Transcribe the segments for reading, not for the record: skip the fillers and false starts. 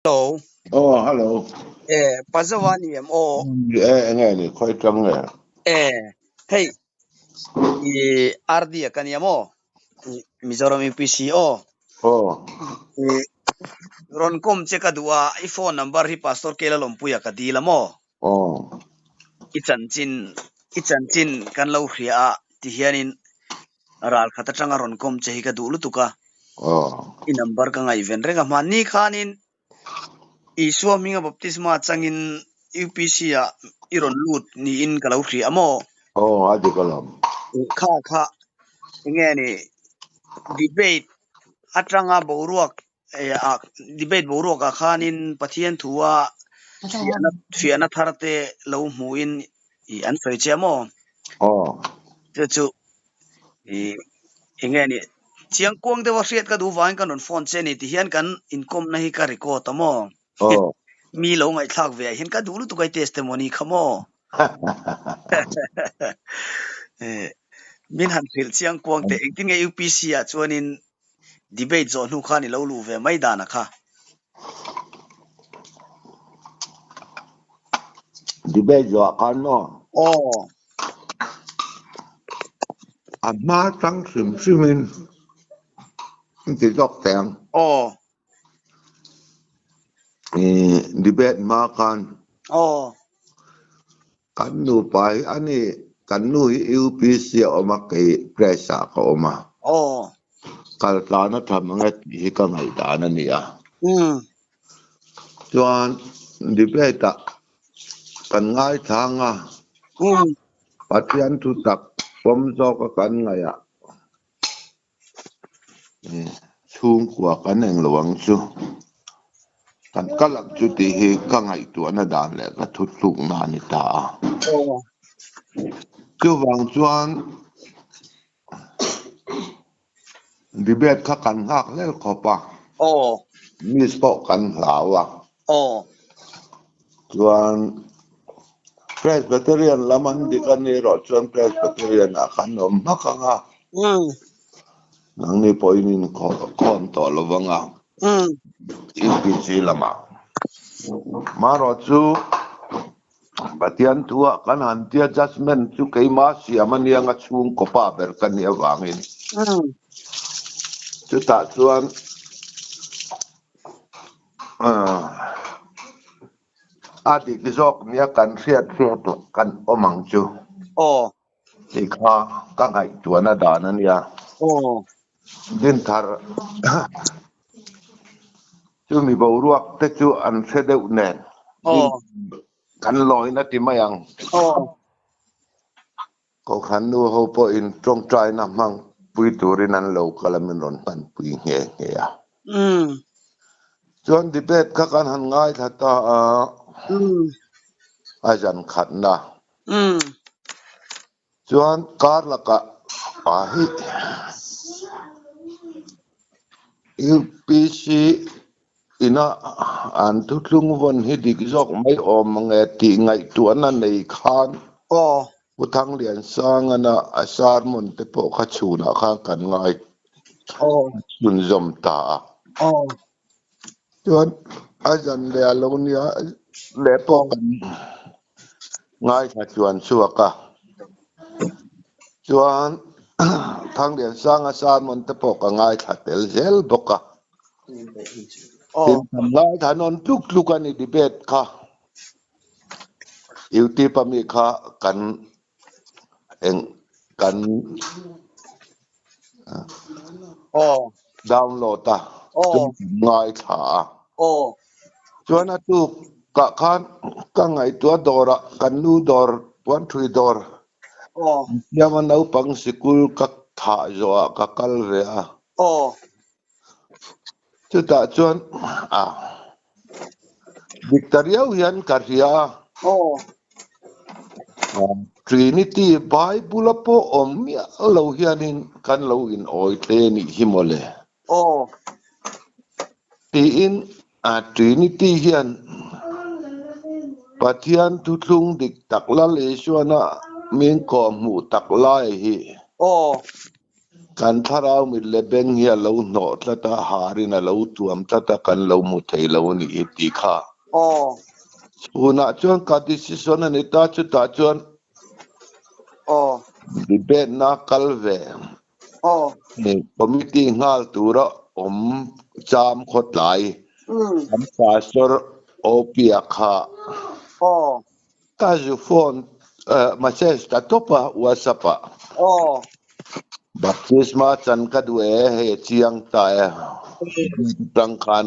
Hello. Aw hello. E Pazawa ni em aw. E enge ni khoi tang nge. E hei i RD a ka nia maw Mizoram UPC aw. Aw. I rawn kawm che ka duh a i phone number hi Pastor Kela Lawmpuia ka dil a maw. Aw. I chanchin i chanchin kan lo hria a ti hianin ral khat atanga rawn kawm che hi ka duh lutuk a. Aw. I number ka ngaihven reng a hmanni khanin Isua hminga baptisma changin UPC ah i rawn lut niin ka lo hria a maw? Aw a dik alawm. Kha kha enge ni debate atanga boruak debate boruak ah khanin Pathian thua fiahna fiahna thar te lo hmuin an sawi che a maw? Aw. Chu chu I enge ni chiang kuang deuha hriat ka duh vangin ka rawn phone che ni ti hian kan inkawmna hi ka record a maw? Aw. Mi lo ngaihthlak ve ah hian ka duh lutuk ai testimony kha maw? Min han hrilh chiang kuang teh engtin nge UPC ah chuanin debate zawh hnu khan i lo luh ve mai dan a kha? Debate zawh ah khan maw? Aw. A hma tang hrim hrimin an ti zawk teh ang. Aw. Debate hma khan. Aw. Kan nupa hi a ni, kan nu hi UPC a awm a, kei Press ah ka awm a. Aw. Kal tlan a tham ang e tih hi ka ngaihdan a ni a. Umm. Chuan debate ah kan ngaithlang a. Umm. Pathian thutak pawm zawk a kan ngaih ah chhungkua kan eng lo ang chu. Kan kal ang chu tih hi ka ngaihtuahna dan leh ka thuthlukna a ni ta a. Chuvang chuan debate kha kan nghak hlel khawp a. Miss pawh kan hlau a. Chuan Presbyterian lam an dik a nih erawh chuan Presbyterian ah kan awm hmak ang a. Nangni pawhin in khawm tawh lo vang a. UPC lamah. Marawh chu Pathian thuah kan han tia judgement chu keimah siam a nia nga chhungkaw pa ber ka nih avangin. Chutah chuan A dik zawk nia kan hriat hriat kan awm ang chu. Aw. Tih kha ka ngaihtuahna dan a nia. Aw. Dinthar chu mi boruak te chu an hre deuh nen. Aw. Kan lawina ti mai ang. Aw. Kohhran nu ho pawhin tawngtaina hmang pui turin an lo kal a, min rawn hmanpui nghe nghe a. Chuan debate kha kan han ngaithla ta a, a zan khatna. Chuan kar lakah pa hi UPC ina an thuthlung vawn hi dik zawk mai awm ang e tih ngaihtuahna nei khan Pu Thangliansangana a sermon te pawh kha chhunah khan kan ngai chhunzawm ta a. Chuan a zan leh a lo nia leh pawh kan ngaithla chuan chhuak a. Chuan Thangliansanga sermon te pawh ka ngaithla tel zel bawk a. Tin, kan ngaithla nawn tluk tluk a ni debate kha. Youtube a mi kha kan eng kan download a chuan kan ngaithla a. Chuan a tuk ah khan ka ngaihtuah dawrah kan nu dawr puanthui dawr siama naupang sikul ka thah zawhah ka kal ve a. Chutah chuan a dik ta riau hian ka hria a. Trinity Bible a pawh awm miah lo hianin kan lo in awi tle nih hi mawle. Tiin a Trinity hian Pathian thuthlung dik tak Lal Isuana min kawhhmuh tak lai hi. Kan thlarau mit leh beng hi a lo hnawh tlat a, harin a lo tuam tlat a, kan lo hmu thei lo a nih hi tih kha. Aw. Chhunah chuan ka decision a ni ta, chutah chuan Aw. debate na kal ve. Aw. Committee nghal tura awm cham khawtlai kan Pastor Opia kha. Aw. Ka zu phone message ta tawp a WhatsApp ah. Aw. Baptisma chan ka duh e, hei a chiang ta e. Tang khan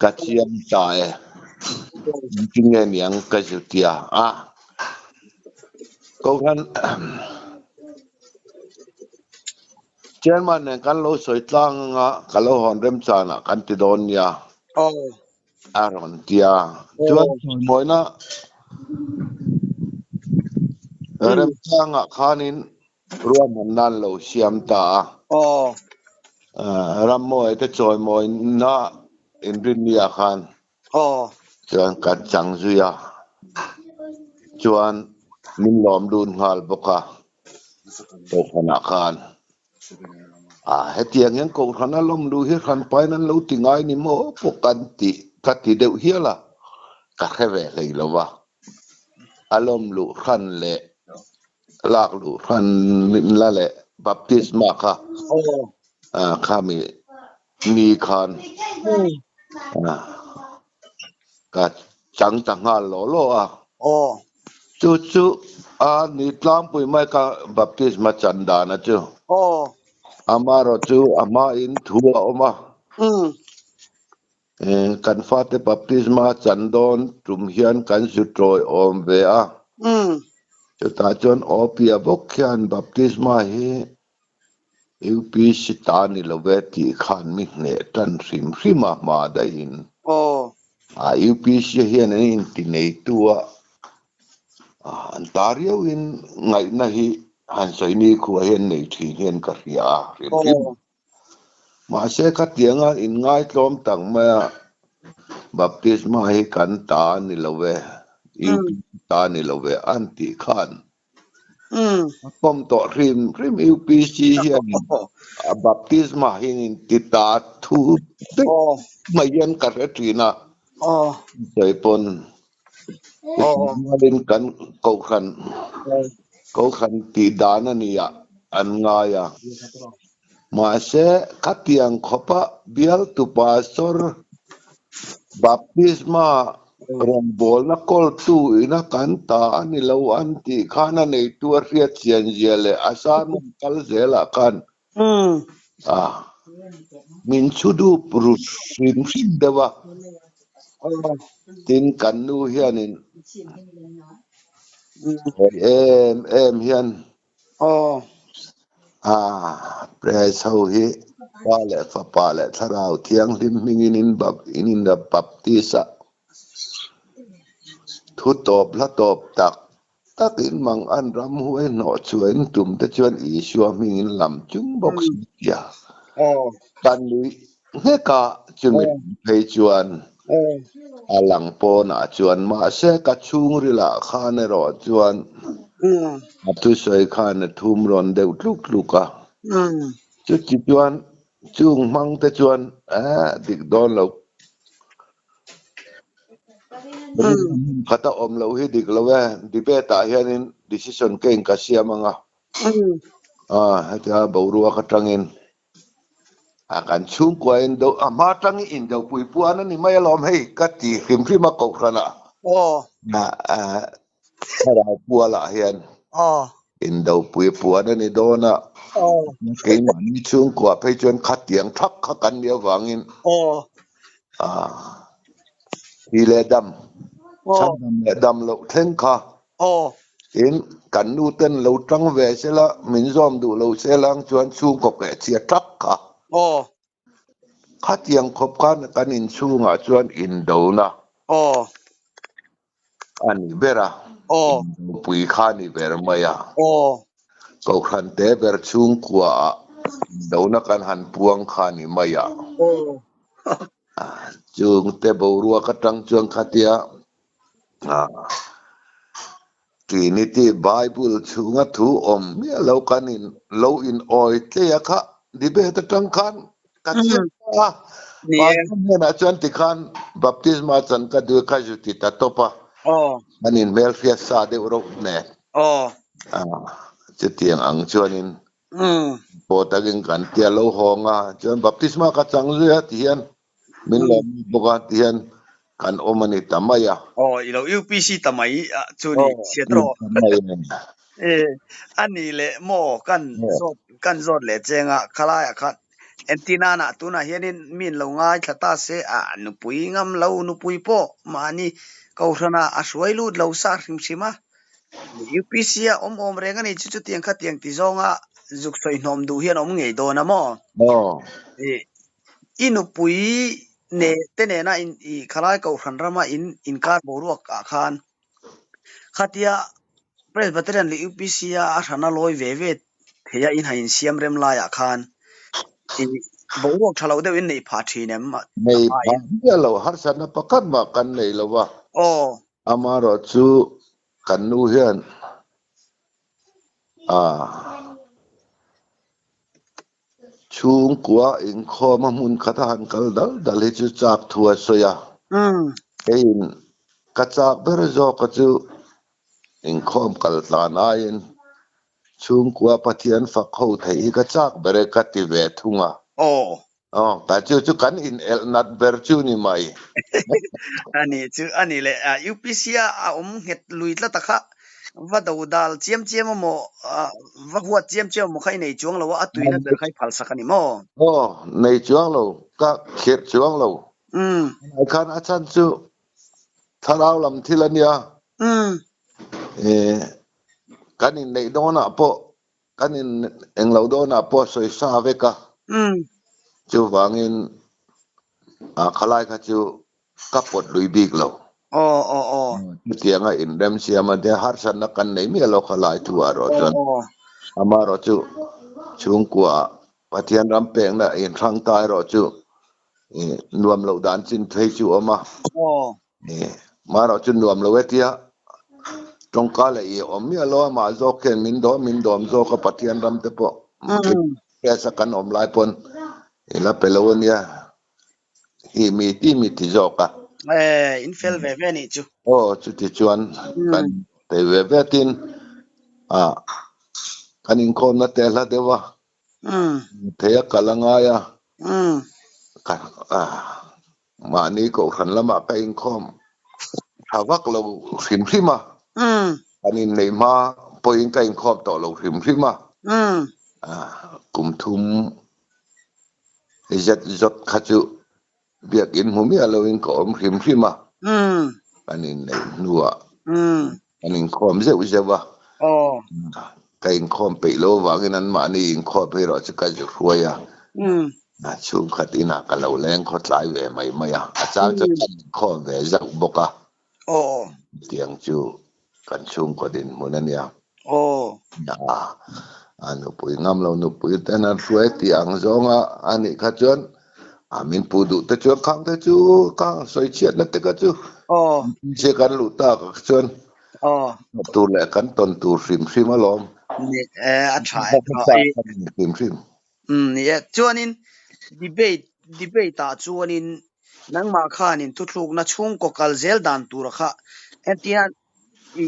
ka chiang ta e. Engtin nge niang ka zu tia a. Kohhran Chairman nen kan lo sawi tlang anga ka lo hawn remchanah kan ti dawn nia. Aw. A rawn ti a. Chuan chawimawina remchangah khanin ruahman nan lo siam ta a. Rammawi te chawimawina inrinnia khan chuan kan chang zui a. Chuan min lawm dun nghal bawk a kohhranah khan. A, hetiang hian Kohhran a lawm luh hi hranpain an lo ti ngai ni maw pawh kan ti ka ti deuh hial a, ka hre ve hlei lo va. A lawm luh hran leh lak luh hran la leh baptisma kha khami ni khan ka chang ta nghal law law a. Chu chu a ni tlangpui mai ka baptisma chan dana chu. Amaherawh chu a hmain thu a awm a. Kan fate baptisma chan dawn tum hian kan zu tawi awm ve a. Chutah chuan Awpia bawk hian baptisma hi UPC ta ni lo ve tih khan mi hneh tan hrim hrim a hma daihin. A UPC hian an inti neitu a, an ta riauin ngaihna hi han sawi ni khuah hian nei thin hian ka hria a hrim hrim. Mahse khatianga inngaitlawm tak maia baptisma hi kan ta ni lo ve, UPC ta ni lo ve an tih khan A pawm tawh hrim hrim UPC hian a baptisma hi in ti ta thu vek mai hian ka hre thin a, sawi pawn rualin kan kohhran kohhran tih dan a nia an ngai a, mahse khatiang khawpa bialtu pastor Baptisma rawngbawlna kawltu ina kan ta a ni lo an tih khan a neitu a hriat chian zia leh a sermon kal zelah khan a min chhu dup ru hrim hrim deuh a. Tin, kan nu hianin sawi em em hian A, press ho hi Pa leh Fapa leh Thlarau Thianghlim hmingin in in in baptist a, thu tawp hla tawp tak tak in mang an ram huai hnawh chhuah in tum te chuan Isua hmingin lam chung bawk si tia kan nuih nghek a, chumi tum phei chuan a lang pawnah chuan mahse ka chhungrilah khan erawh chuan a thusawi khan a thum rawn deuh tluk tluk a. Chuti chuan chung hmang te chuan eh dik dawn lo. Khat a awm loh hi dik lo e, debate ah hianin decision ka in ka siam anga. Hetia boruak atangin A kan chhungkua in do a hma tang i in do pui puan a ni mai alawm hei ka ti hrim hrim a kohhran ah thlarau pual ah hian in do pui puan a ni dawn a keimahni chhungkua phei chuan khatiang thak kha kan nih avangin thi leh dam chhan dam leh dam loh thleng kha Tin, kan nu ten lo tang ve sela, min zawm duh lo sela ang chuan chhungkaw keh chhia tak kha. Khatiang khawp khan kan inchhungah chuan indona a ni ber a, indopui kha a ni ber mai a. Kohhran te ber chhungkuaah indona kan han puang kha a ni mai a. Chungte boruak atang chuan khatia. Trinity Bible chhunga thu awm miah lo kan in lo in awi tlei a kha debate atang khan ka chiang ta a. Pastor hnenah chuan tikhan baptisma chan ka duh kha zu ti ta tawp a. Kan in hmelhriat sa deuh reuh nen. Chutiang ang chuanin pawh takin kan tia lo hawng a. Chuan baptisma ka chang zui a ti hian Min lawm bawk a ti hian kan awm a ni ta mai a. Aw, i lo UPC ta mai chu ni chhiat rawh. E, a ni leh maw kan zawt kan zawt leh cheng a, khalaiah khan entinanah tunah hianin min lo ngaithla ta se a nupui ngam lo nupui pawh mahni kohhranah a hruai lut lo sa hrim hrim a. UPC a awm awm reng a ni chu chutiang khatiang ti zawnga zuk sawi hnawm duh hian awm ngei dawn a maw? Aw. E, I nupui ne te nena in i khalai kohhran rama in inkar boruak ah khan khatia Presbyterian leh UPC a a hrana lawi ve ve theia in han insiam rem laiah khan i boruak tha lo deuh in neih phah thin em? Nei phah miah lo, harsatna pakhat mah kan nei lo va. Aw. Amaherawhchu kan nu hian a. Chhungkua inkhawm a hmun khat a han kal dal dal hi chu chak thu a sawi a. Keiin ka chak ber zawk a chu inkhawm kal tlan aiin chhungkua Pathian fak ho theih hi ka chak ber e ka ti ve thung a. Aw, ka chu chu kan inelh nat ber chu ni mai. A ni chu a ni le. UPC a a awm nghet lui tlat a kha. Va do dal chiam chiam emaw, va huat chiam chiam emaw kha i nei chuang lo a, a tuina ber kha i phal sak a ni maw? Aw, nei chuang lo, ka khirh chuang lo. Tunah khan a chhan chu thlarau lam thil a nia. Kan inneih dawnah pawh Kan in englo dawnah pawh sawi sa vek a, chuvangin khalai kha chu ka pawt lui bik lo. Chutianga inremsiam a nia, harsatna kan nei miah lo khalai thu ah erawh chuan. Amaherawhchu chhungkuaah Pathian ram pekna inhrang ta erawh chu nuam loh dan chin phei chu a awm a. Amaherawhchu nuam lo e tia tawngka leh i awm miah lo a, mah zawk hian min dawm min dawm zawk a, Pathian ram te pawh test a kan awm lai pawn i la pe lo a nia, hi mi ti mi ti zawk a. In fel ve ve nih chu. Aw chuti chuan kan pe ve ve tin kan inkhawmna te a hla deuh a, Thei a kal a ngai a, mahni kohhran lamah ka inkhawm tha vak lo hrim hrim a, kan inneih hma pawhin ka inkhawm tawh lo hrim hrim a, kum thum zet zawt kha chu biakinn hmu miah loin ka awm hrim hrim a, kan inneih hnuah Kan inkhawm zeuh zeuh a, ka inkhawm peih lo avangin anmahni inkhawm hi erawh chu ka zu hruai a, chhungkhat inah ka lo leng khawtlai ve mai mai a, a chang chuan kan inkhawm ve zauh bawk a, tiang chu kan chhungkaw dinhmun a nia. A nupui ngam lo nupui ten an hruai tih ang zawnga a nih kha chuan a min pu duh te chuan khang te chu khang sawi chhiatna te kha chu se kan luh tak ah chuan tur leh kan tawn tur hrim hrim alawm. A tha e hrim hrim. Ni e. Chuanin debate debate ah chuanin nangmah khanin thuthlukna chhungkaw kal zel dan tura kha entirnan I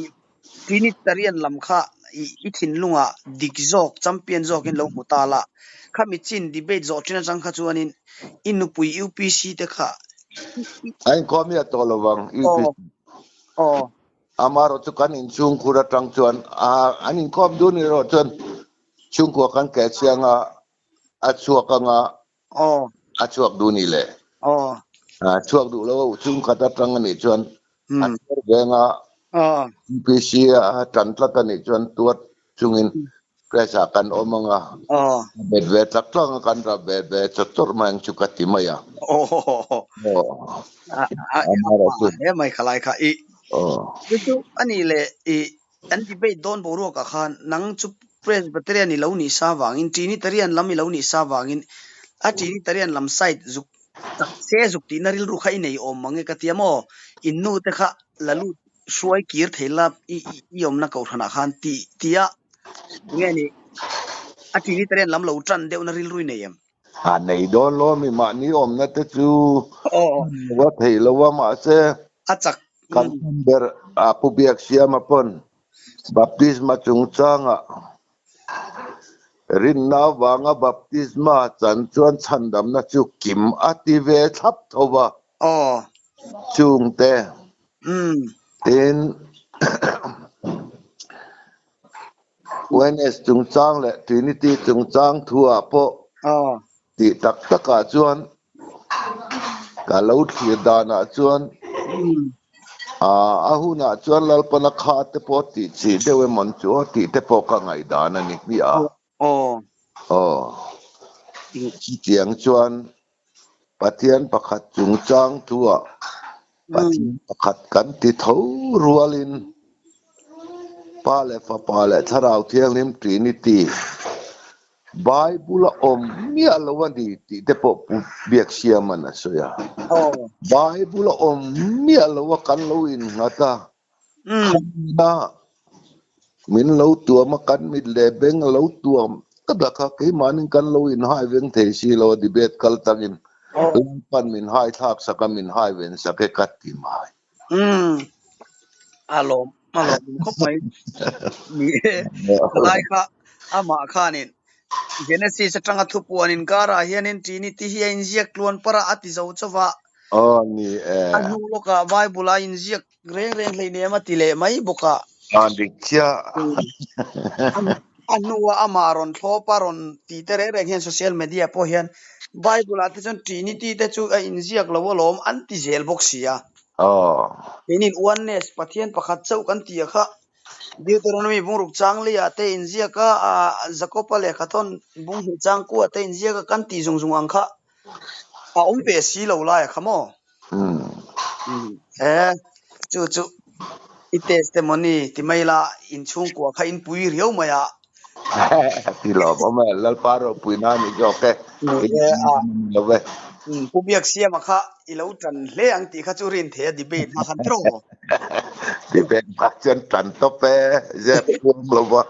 Trinitarian lam kha i thinlungah dik zawk, champion zawkin lo hmu ta la. Khami chin debate zawh ṭhin aṭang kha chuanin i nupui UPC te kha i. A inkhawm miah tawh lo vang UPC. Aw. Amaherawh chu kan inchhungkhur aṭang chuan an inkhawm dun erawh chuan chhungkua kan keh chiang a, a chhuak anga A chhuak duh ni le. A chhuak duh lo chhungkhat atang a nih chuan a tuar veng a, UPC a tan tlat a nih chuan tuar chungin press ah kan awm ang a, a bet ve tlak tlak ang a, kan rap ve ve chawt chawt mai ang chu ka ti mai a. Hle mai khalai kha i. Chu chu a nih leh i An debate dawn boruakah khan nang chu Presbyterian i lo nih sa vangin, Trinitarian lam i lo nih sa vangin a Trinitarian lam side zuk tak se zuk tihna rilru kha i nei awm mang e ka ti a maw? In nu te kha la lut Hruai kir thei la i i awmna kohhranah khan tih tia enge ni a Trinitarian lam lo tan deuhna rilru i nei em? A nei dawn lo ami mahni awmna te chu va thei lo a mahse a chak kan tum ber a Pu Biaksiama pawn baptisma chungchanga rinna avanga baptisma chan chuan chhandamna chu kim a ti ve thlap tho va. Chungte Tin, Oneness chungchang leh Trinity chungchang thuah pawh tih tak takah chuan ka lo thlir danah chuan a hunah chuan Lalpana kha te pawh tih chih deuh emawn chu aw tih te pawh ka ngaihdan a ni hmiah a. Aw. Chutiang chuan Pathian pakhat chungchang thuah Pathian pakhat kan ti tho rualin Pa leh Fapa leh Thlarau Thianghlim Trinity Bible a awm miah lo a ni tih te pawh Pu Biaksiama'n a sawi a. Bible a awm miah lo a kan lo innghat a, Khamna min lo tuam a, kan mit leh beng a lo tuam ta dak a, keimahnin kan lo inhai veng thei si lo a, debate kal tangin Lalpan min hai thlak sak a, min hai ven sak e ka ti mai. Umm a lawm a lawm khawp mai ni e palai kha amah khanin Genesis atanga thupuan inkarah hianin Trinity hi a inziak tluan par a, a ti zo chauh a. Aw ni e. A hnu lawkah Bible a inziak reng reng hleinem a ti leh mai bawk a. A dik chiah. A hnua amah rawn thlawp a rawn ti te reng reng hian social media pawh hian Bible ah te chuan Trinity te chu a inziak lo alawm an ti zel bawk si a. Aw. Keinin oneness Pathian pakhat chauh kan ti a kha Deuteronomy bungruk chang leiah te inziak a, Jakob-a lehkhathawn bunghnih chang kuah te inziak a kan tih zung zung ang kha a awm ve si lo lai a kha maw? He chu chu i testimony ti mai la inchhungkua kha in pui riau mai a. Ti lawm awm e, Lalpa ropui na ni zawk e. Lo e. Pu Biaksiama kha i lo tan hle ang tih kha chu rin thei a debate hma khan tiraw? Debate hma chuan tan tawp e, zep puam lo va.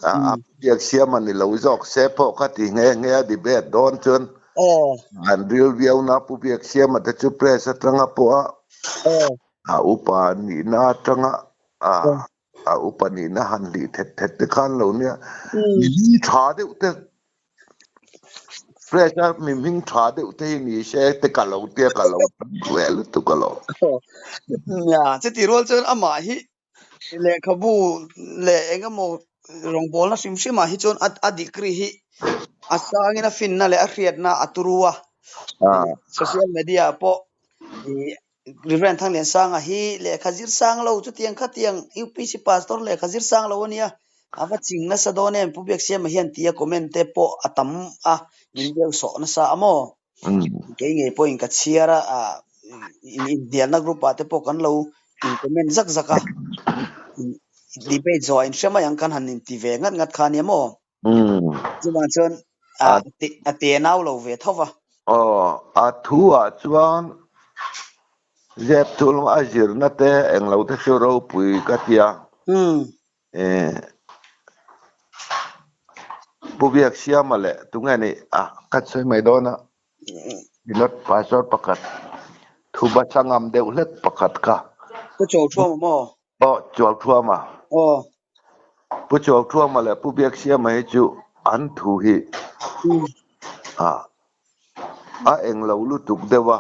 A Pu Biaksiama ni lo zawk se pawh kha ti nghe nghe a debate dawn chuan an ril viau na Pu Biaksiama te chu press atanga pawh a a upa nihna atanga a A upa nihna han hlih thet thet te khan lo nia. Mi hming tha deuh te fresh a mi hming tha deuh te hi ni se te ka lo tia ka lo tan ve lutuk alawm. Nia, chuti rual chuan amah hi lehkhabu leh eng emaw rawngbawlna hrim hrimah hi chuan a degree hi a sangin a finna leh a hriatna a turu a. Social media ah pawh Reverend Thangliansanga hi lehkha zir sang lo chutiang khatiang UPC pastor lehkha zir sang lo ania a va ching nasa dawn em Pu Biaksiama hian tia comment te pawh a tam a min deuh sawh nasa a maw kei ngei pawhin ka chhiar a in inhnialna group ah te pawh kan lo in comment zak zak a debate zawh ah in hre mai ang kan han inti ve ngat ngat kha ania maw chuvang chuan a te nau lo ve tho va. Aw, a thu ah chuan zep thul a zirna te englo te chu ropui ka tia. Pu Biaksiama leh tunge nih a ka sawi mai dawn a, Pilot pastor pakhat thu basa ngam deuh hlek pakhat kha. Pu Chuauthuama maw? Aw, Chuauthuama. Aw. Pu Chuauthuama leh Pu Biaksiama hi chu an thu hi a a eng lo lutuk deuh a,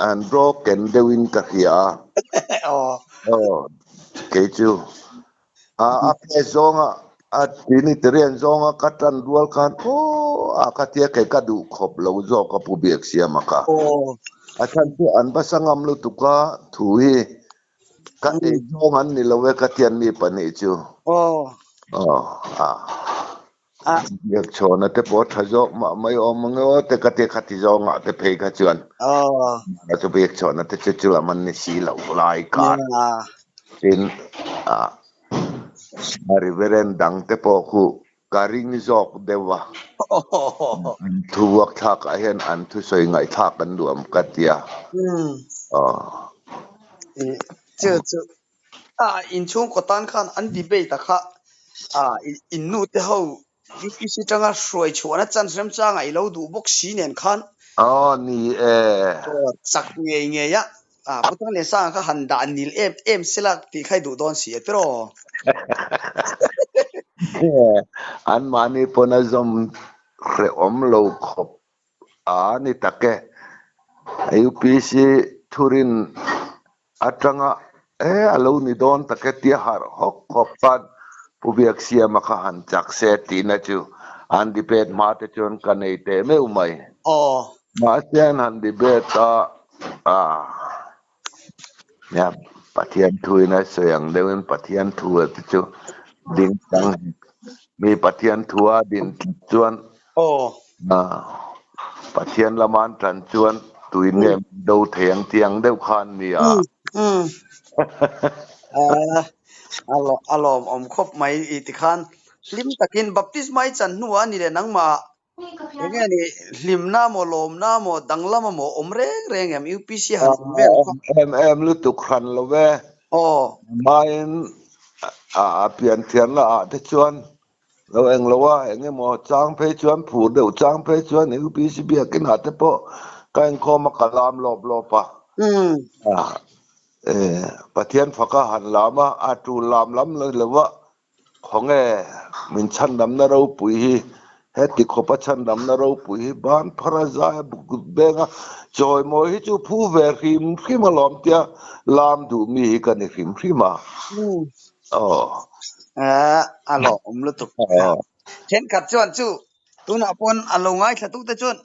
an broken deuhin ka hria a. Aw. Aw, kei chu a a phe zawnga a Trinitarian zawnga ka tan rual khan aw a ka tia kei ka duh khawp lo zawk a Pu Biaksiama kha. Aw. A chhan chu an va sa ngam lutuk a thu hi ka ei zawng an ni lo e ka tian mi pahnih chu. Aw. Aw a. Biakchhawna te pawh tha zawk mah mai awm ang e aw te ka tia khati zawngah te phei kha chuan. Aw. A chu Biakchhawna te chu chu lam an ni si lo lai kar. Tin a Reverend dang te pawh khu ka ring zawk deuh a. An thu vuak thlakah hian an thusawi ngaihthlak an duh ang ka tia. Aw. Chu chu a inchhungkaw tan khan an debate a kha a in nu te ho UPC tanga hruai chhuahna chance remchanga i lo duh bawk si nen khan Aw ni e. Chak ngei ngei a, Pu Thangliansanga kha han dah nil em em sela tih kha i duh dawn si a tiraw? Anmahni pawn a zawm hrehawm lo khawp a ni tak e. UPC thurin atanga e a lo ni dawn tak e tia harh hawk hawk khan Pu Biaksiama kha han chak se tihna chu an debate hma te chuan ka nei teh meuh mai. Aw. Mahse an han debate a, ah nia Pathian thuin a sawi ang deuhin Pathian thu a te chu ding chang hek mi Pathian thua din tlat chuan Aw. ah Pathian lama an tan chuan tuin nge min do thei ang tih ang deuh kha an ni a. Umm. Ah a lawmawm khawp mai i tikhan hlim takin baptisma i chan hnuah a ni leh nangmah enge ni hlimna maw lawmna maw danglam maw awm reng reng em UPC han awm vel kha. Em em lutuk hran lo ve. Aw. Hmain a pianthiarna ah te chuan Lo eng lo a, eng emaw chang phei chuan phur deuh chang phei chuan UPC biakin ah te pawh ka inkhawm a, ka lam lawp lawp a. Pathian faka han lam a, a tul lam lam lo lo a, khawnge min chhandamna ropui hi, heti khawpa chhandamna ropui hi ban phar a zai a buk beng a, chawimawi hi chu phu ve hrim hrim alawm tia lam duh mi hi ka ni hrim hrim a. Aw. A lawmawm lutuk. Thenkhat chuan chu tunah pawn a lo ngaithla tu te chuan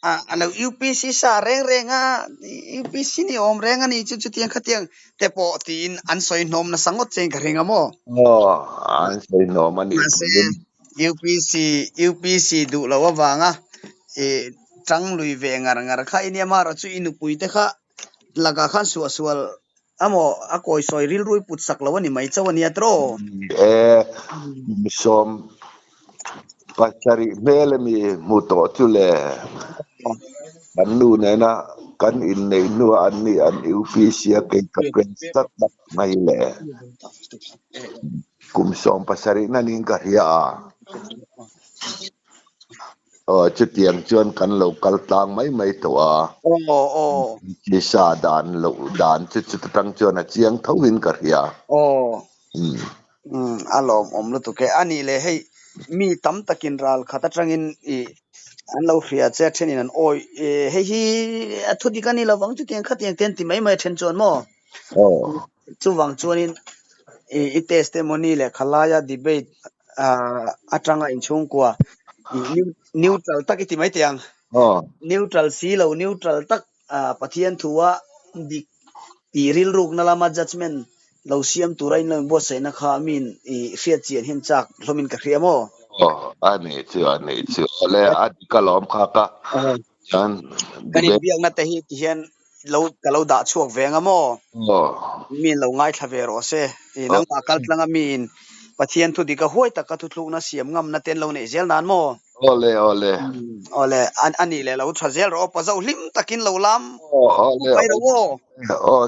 a lo UPC sa reng reng a, UPC ni awm reng a ni chu chutiang khatiang te pawh tiin an sawi hnawm nasa ngawt che in ka ring a maw? Aw, an sawi hnawm a nih Mahse UPC UPC duh loh avanga i tang lui ve ngar ngar kha i nia amaherawhchu i nupui te kha Lakah khan suahsual amaw a kawisawi rilru i put sak lo a ni mai chauh a nia tiraw? E, sawm pasarih hmel ami hmu tawh chu le. Kan nu nena kan inneih hnuah an ni an UPC a kei ka press tlat tak mai le. Kum 70 na niin ka hria a. Aw, chutiang chuan kan lo kal tlang mai mai tawh a. Aw, aw. Tisa dan loh dan chu chuta tang chuan a chiang tho in ka hria. Aw, umm, a lawmawm lutuk e. A nih leh hei, mi tam takin ral khat atangin i an lo hria che a thenin an awi e, hei hi a thu dik a ni lovang chutiang khatiang te an ti mai mai a then chuan maw? Aw. Chuvang chuanin i i testimony leh khalaia debate atanga inchhungkua neutral tak i ti mai teh ang. Neutral si lo neutral tak Pathian thua dik tih rilrukna lama judgement lo siam tura in lo inbuatsaihna kha miin i hriat chian hian chak hlawmin ka hria maw? Aw, a nih chu, a nih chu. Awle, a dik alawm kha ka. Chuan Kan inbiakna te hi tihian lo ka lo dah chhuak ve anga maw? Mi in lo ngaithla ve rawh se. I nangmah kal tlanga mi in Pathian thu dik a huai taka thuthlukna siam ngamna te an lo neih zel nan maw? Awle awle. Awle a nih leh lo tha zel rawh aw pa zo hlim takin lo lam mai rawh aw. Aw.